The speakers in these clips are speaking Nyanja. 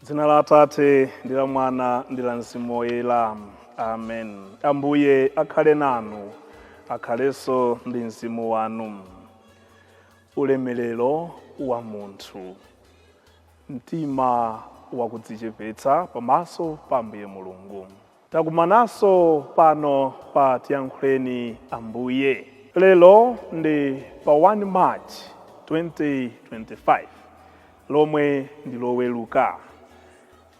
Dzina la Atate ndi la Mwana ndi la Mzimu Woyera. Amen. Ambuye akhale nanu, akhalenso ndi mzimu wanu. Ulemerero wa munthu, mtima wakudzichepetsa pamaso pa Ambuye Mulungu. Takumananso pano pa Tiyankhuleni Ambuye. Lero ndi pa 1 March 2025, lomwe ndi Loweruka,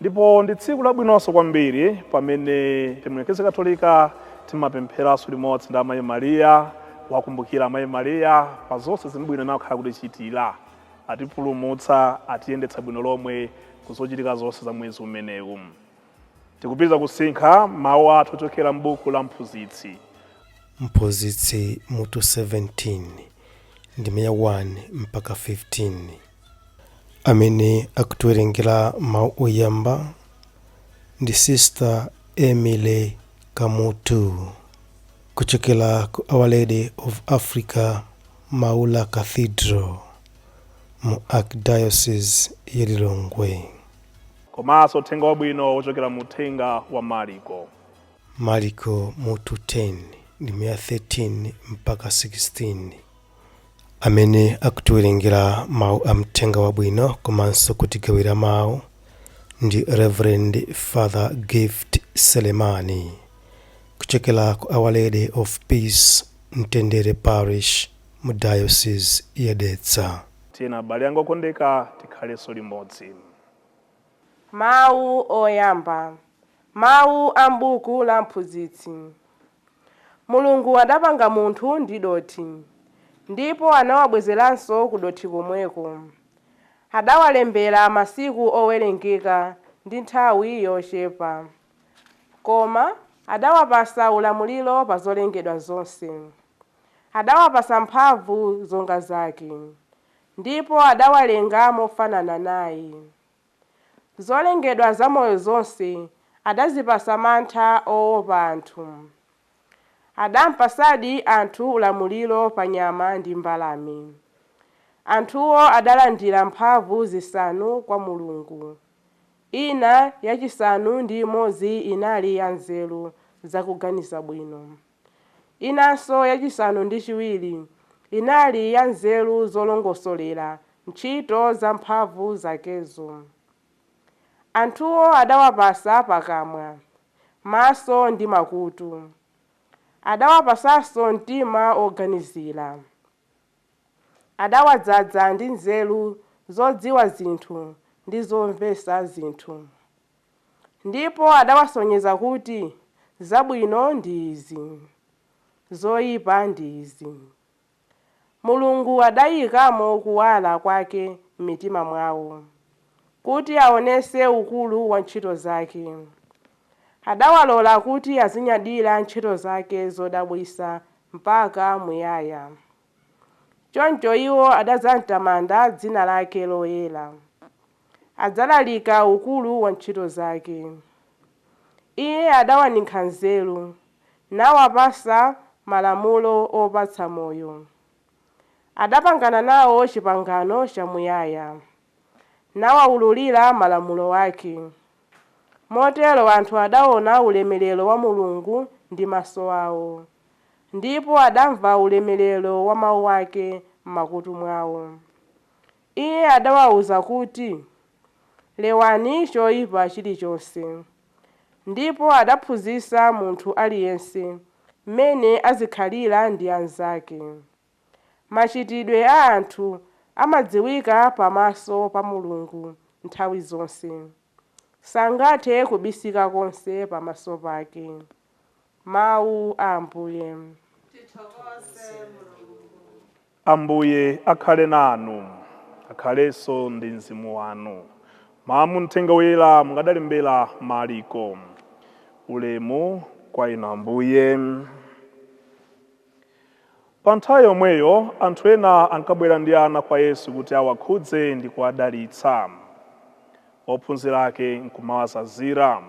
ndipo ndi tsiku labwinonso kwambiri pamene mu Eklezia Katolika timapempheranso limodzi ndi Amayi Mariya, wakumbukira Amayi Mariya pa zonse zimabwino nakhala kutichitira, atipulumutsa, atiyendetsa bwino lomwe kuzochitika zonse za mwezi umenewu. Tikupitiriza kusinkha mawu athu ochokera m'buku la Mphunzitsi. Mphunzitsi mutu 17, ndime ya 1 mpaka 15. Amene akutiwerengera mawu oyamba ndi Sister Emily Kamutu kuchokera ku Our Lady of Africa Maula Cathedral mu Archdiocese ya Lilongwe. Komanso uthenga wabwino wochokera mu uthenga wa Mariko. Mariko mutu 10, ndime ya 13 mpaka 16. Amene akutiwerengera mawu a mthenga wabwino komanso kutigawira mawu ndi Reverend Father Gift Selemani kuchokera ku Our Lady of Peace Mtendere Parish mu Diocese ya Dedza. Tiyeni, abale anga okondeka, tikhalenso limodzi. Mawu oyamba. Mawu a m'buku la Mphunzitsi. Mulungu adapanga munthu ndi dothi, ndipo anawabwezeranso ku dothi komweko. Adawalembera masiku owerengeka ndi nthawi yochepa, koma adawapasa ulamuliro pa zolengedwa zonse. Adawapasa mphamvu zonga zake, ndipo adawalenga mofanana naye. Zolengedwa zamoyo zonse adazipasa mantha oopa anthu. Adampasadi anthu ulamuliro pa nyama ndi mbalame. Anthuwo adalandira mphamvu zisanu kwa Mulungu. Ina yachisanu ndi imodzi inali ya nzeru zakuganiza bwino, inanso yachisanu ndi chiwiri inali ya nzeru zolongosolera ntchito za mphamvu zakezo. Anthuwo adawapasa pakamwa, maso ndi makutu. Adawapasanso mtima oganizira. Adawadzaza ndi nzeru zodziwa zinthu ndi zomvetsa zinthu, ndipo adawasonyeza kuti zabwino ndi izi, zoyipa ndi izi. Mulungu adayikamo kuwala kwake m'mitima mwawo kuti aonese ukulu wa ntchito zake. Adawalola kuti azinyadira ntchito zake zodabwitsa mpaka muyaya. Choncho iwo adadzamtamanda dzina lake loyera, adzalalika ukulu wa ntchito zake. Iye adawaninkhwa nzeru nawapasa malamulo opatsa moyo. Adapangana nawo chipangano chamuyaya, nawawululira malamulo ake. Motero anthu adaona ulemerero wa Mulungu ndi maso awo, ndipo adamva ulemerero wa mawu ake m'makutu mwawo. Iye adawawuza kuti, "Lewani choyipa chilichonse," ndipo adaphunzitsa munthu aliyense mmene azikhalira ndi anzake. Machitidwe a anthu amadziwika pamaso pa Mulungu nthawi zonse, sangathe kubisika konse pamaso pake. Mawu a Ambuye. Ambuye akhale nanu. Akhalenso ndi mzimu wanu. Mawu mthenga woyera mungadalembera Mariko. Ulemu kwa inu Ambuye. Pa nthawi yomweyo anthu ena ankabwera ndi ana kwa Yesu kuti awakhudze ndi kuwadalitsa. Ophunzira ake nkumawazazira.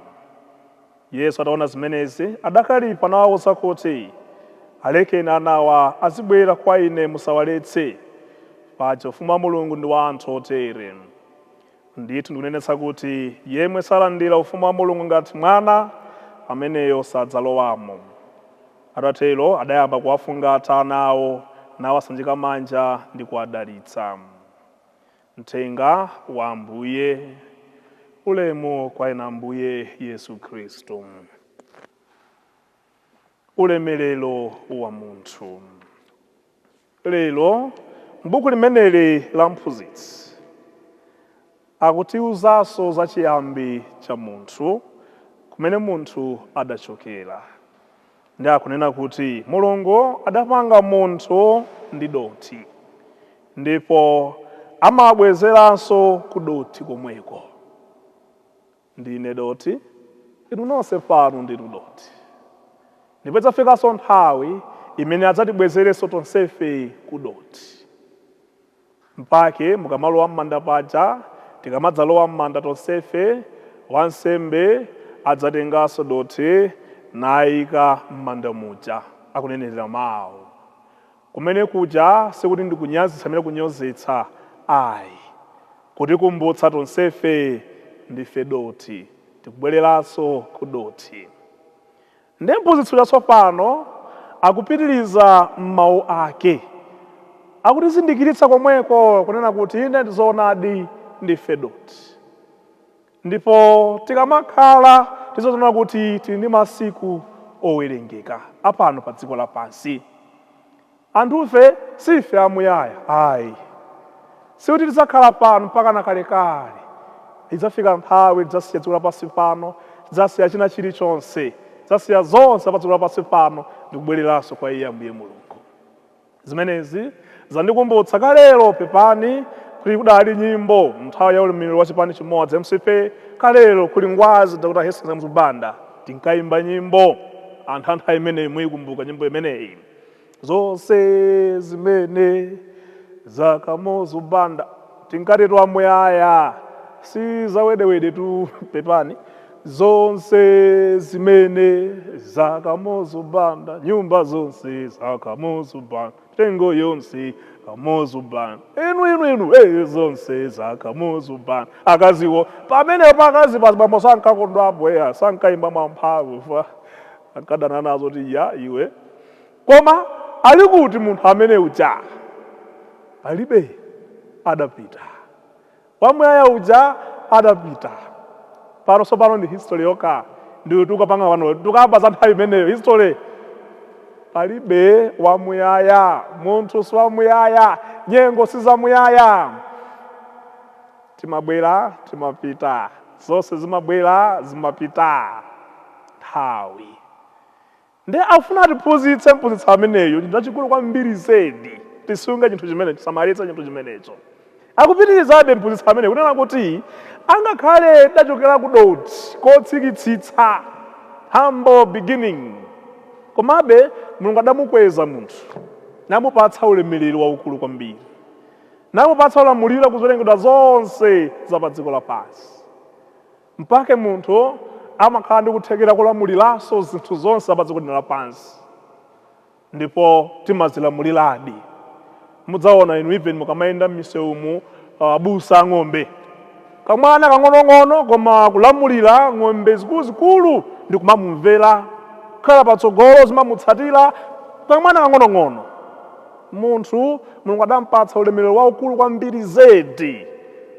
Yesu ataona zimenezi adakalipa nawawuza kuti, alekeni anawa azibwera kwa ine, musawaletse, paja ufumu wa Mulungu ndi wa anthu otere. Ndithu ndikunenetsa kuti yemwe salandira ufumu wa Mulungu ngati mwana, ameneyo sadzalowamo. Atatero adayamba kuwafungata anawo, nawasanjika manja ndi kuwadalitsa. Mthenga wa Ambuye. Ulemu kwa inu Ambuye Yesu Khristu. Ulemerero wa munthu. Lero m'buku limeneli la mphunzitsi akutiwuzanso za chiyambi cha munthu, kumene munthu adachokera, ndi akunena kuti Mulungu adapanga munthu ndi dothi ndipo amabwezeranso ku dothi komweko. Ndine dothi, inu nonse pano ndinu dothi, ndipo idzafikanso nthawi imene adzatibwezerenso tonsefe ku dothi. Mpake mukamalowa m'manda paja, tikamadzalowa m'manda tonsefe, wansembe adzatenganso dothi nayika m'manda muja, akunenerera mawu. Kumene kuja sikuti ndikunyazitsa amene kunyozetsa ayi, kutikumbutsa tonsefe ndife dothi, tikubwereranso ku dothi. Ndi mphunzitsi chatsopano akupitiriza m'mawu ake, akutizindikiritsa komweko kunena kuti ine ndizoonadi ndife dothi, ndipo tikamakhala tizoona kuti tili ndi masiku owerengeka apano pa dziko lapansi. Anthufe sife amuyaya ayi, sikuti tidzakhala pano mpaka na kalekale. Idzafika nthawi tidzasiya dziko lapansi pano, tidzasiya china chilichonse, tidzasiya zonse pa dziko lapansi pano ndi kubwereranso kwa iye Ambuye Mulungu. Zimenezi zandikumbutsa kalero, pepani, kuti kudali nyimbo nthawi ya ulamuliro wa chipani chimodzi MCP, kalero kuli ngwazi Dr. Hastings Kamuzu Banda, tinkayimba nyimbo. Anthu a nthawi imeneyi muyikumbuka nyimbo imeneyi, zonse zimene za Kamuzu Banda, tinkati twamuyaya si zawedewede tu, pepani. Zonse zimene za Kamuzu Banda, nyumba zonse za Kamuzu Banda, mitengo yonse Kamuzu Banda, inu inu inu, zonse za Kamuzu Banda. Akaziwo pamene pakazi pazibambo sankakondwapo, eya, sankayimba mwamphamvu fa ankadana nazo ti ya iwe. Koma ali kuti munthu amene uja? Palibe, adapita. Wamuyaya uja adapita. Pano tsopano ndi history yokha, ndi tikapanga pano tikamba za nthawi imeneyo history. Palibe wamuyaya, munthu si wamuyaya, nyengo si zamuyaya. Timabwera, timapita, zonse zimabwera zimapita, nthawi. Ndi afuna atiphunzitse mphunzitsi ameneyo chinthu chachikulu kwambiri zedi, tisunge chinthu chimenecho, tisamalitse chinthu chimenecho. Akupitirizabe mphunzitsi ameneyo kunena kuti angakhale tidachokera ku dothi kotsikitsitsa, humble beginning, komabe Mulungu adamukweza munthu namupatsa ulemerero waukulu kwambiri, namupatsa ulamuliro kuzolengedwa zonse za pa dziko lapansi. Mpake munthu amakhala ndi kuthekera kulamuliranso zinthu zonse za pa dziko lino lapansi, ndipo timazilamuliradi. Mudzaona inu even mukamayenda m'misewumu, abusa a ng'ombe, kamwana kang'onong'ono koma kulamulira ng'ombe zikuluzikulu ndi kumamumvera, kukhala patsogolo zimamutsatira, kamwana kang'onong'ono. Munthu Mulungu adampatsa ulemerero waukulu kwambiri zedi,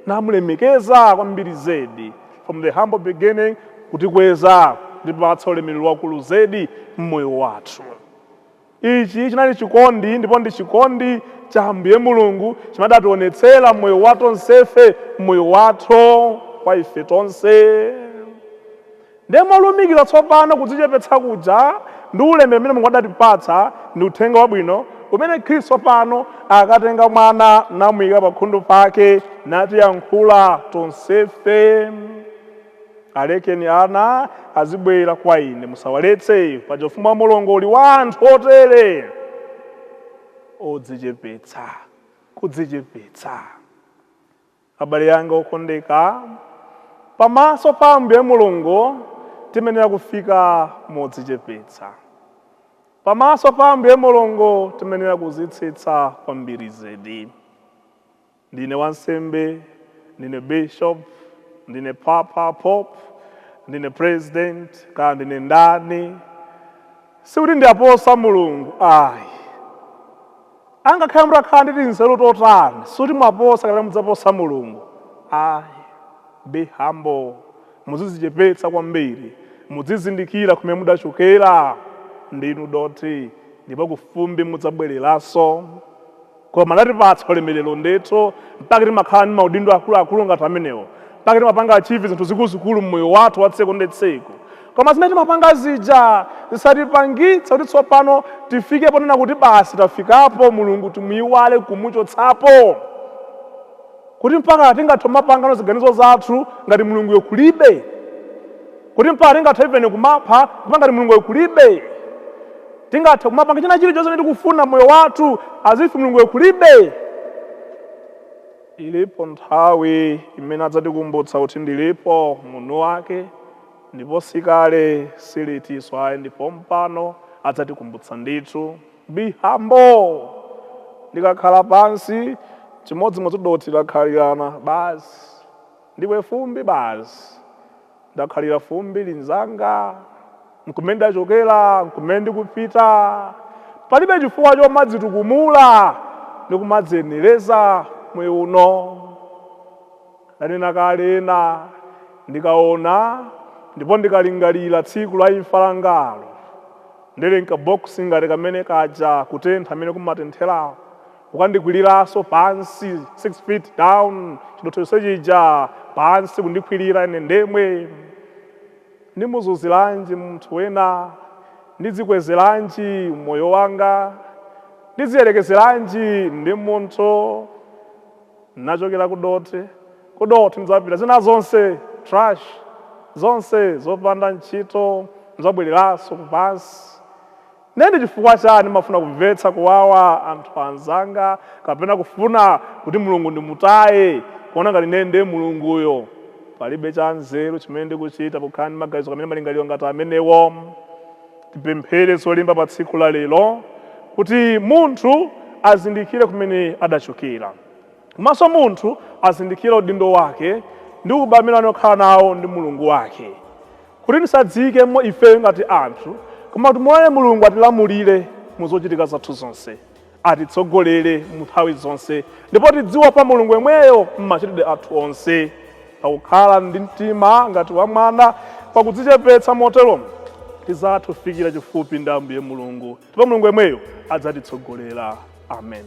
namulemekeza kwambiri zedi, from the humble beginning kutikweza, kutipatsa ulemerero waukulu zedi mmoyo wathu. Ichi chinali chikondi, ndipo ndi chikondi cha Ambuye Mulungu chimadzationetsera mmoyo wa tonsefe, mmoyo wathu kwa ife tonse. Ndiye molumikiza tsopano kudzichepetsa kuja ndi ulemerero umene Mulungu adatipatsa ndi uthenga wabwino Umene Khristu pano akatenga mwana namuyika pakhundu pake natiyankhula tonsefe. Alekeni ana azibwera kwa ine, musawaletse, paja ufumu wa Mulungu uli wa anthu otere odzichepetsa. Kudzichepetsa, abale anga okondeka, pamaso pa Ambuye Mulungu timenera kufika modzichepetsa. Pamaso pa Ambuye Mulungu timenera kuzitsitsa kwambiri zedi. Ndine wansembe, ndine bishop, ndine papa, pope, ndine president, kana ndine ndani, sikuti ndiaposa Mulungu ayi. Angakhale mutakhala ndi tinzeru totani, sikuti mwaposa kapena mudzaposa Mulungu ayi. Be humble, muzidzichepetsa kwambiri, muzizindikira kumene mudachokera. Ndinu doti, ndipo kufumbi mudzabwereranso. Koma anatipatsa ulemerero ndithu, mpaka timakhala ndi maudindo akuluakulu ngati amenewo, mpaka timapanga achieve zinthu zikuluzikulu mmoyo wathu wa tsiku ndi tsiku. Koma zimene timapanga zija zisatipangitse kuti tsopano tifike ponena kuti basi tafikapo, Mulungu timuyiwale, kumuchotsapo, kuti mpaka tingathe kumapangano ziganizo zathu ngati Mulunguyo kulibe, kuti mpaka tingathe even kumapha kupanga ngati Mulunguyo kulibe, tingathe kumapanga china chilichonse chimene tikufuna moyo wathu as if Mulunguyo kulibe. Ilipo nthawi imene adzatikumbutsa kuti ndilipo munthu wake, ndipo sikale silitinso ayi, ndipo mpano adzatikumbutsa ndithu. Be humble. Ndikakhala pansi chimodzimodzi doti lakhalirana basi, ndiwe fumbi basi, ndakhalira fumbi linzanga, nkumene ndachokera, nkumene ndikupita. Palibe chifukwa chomadzitukumula ndi kumadziyenereza moyo uno. Ndanena kale ena, ndikaona ndipo ndikalingalira tsiku la imfa langalo, ndili mkaboksi ngati kamene kaja, kutentha amene kumatenthera, kukandikwiriranso pansi 6 feet down, chidotho chonse chija pansi kundikwirira ine ndemwe. Ndimuzunziranji munthu wena? Ndizikwezeranji moyo wanga? Ndiziyerekezeranji ndi munthu? Nachokera kudothi, kudothi ndidzapita. Zina zonse trash, zonse zopanda ntchito, ndidzabwereranso kupansi. Nende chifukwa chani mafuna kumvetsa kuwawa anthu anzanga, kapena kufuna kuti Mulungu ndimutaye, kuona ngati ine ndiye Mulunguyo? Palibe cha nzeru chimene ndikuchita pokhala ndi maganizo kamene malingaliro ngati amenewo. Tipemphere zolimba pa tsiku la lero kuti munthu azindikire kumene adachokera, komanso munthu azindikire udindo wake ndi ubale okhala nawo ndi Mulungu wake, kuti tisadziyikemo ife ngati anthu, koma timulole Mulungu atilamulire mu zochitika zathu zonse, atitsogolere mu nthawi zonse, ndipo tidziwa pa Mulungu yemweyo m'machitidwe athu onse, pakukhala ndi mtima ngati wa mwana, pakudzichepetsa. Motero tidzathufikira chifupi ndi Ambuye Mulungu, ndipo Mulungu yemweyo adzatitsogolera. Amen.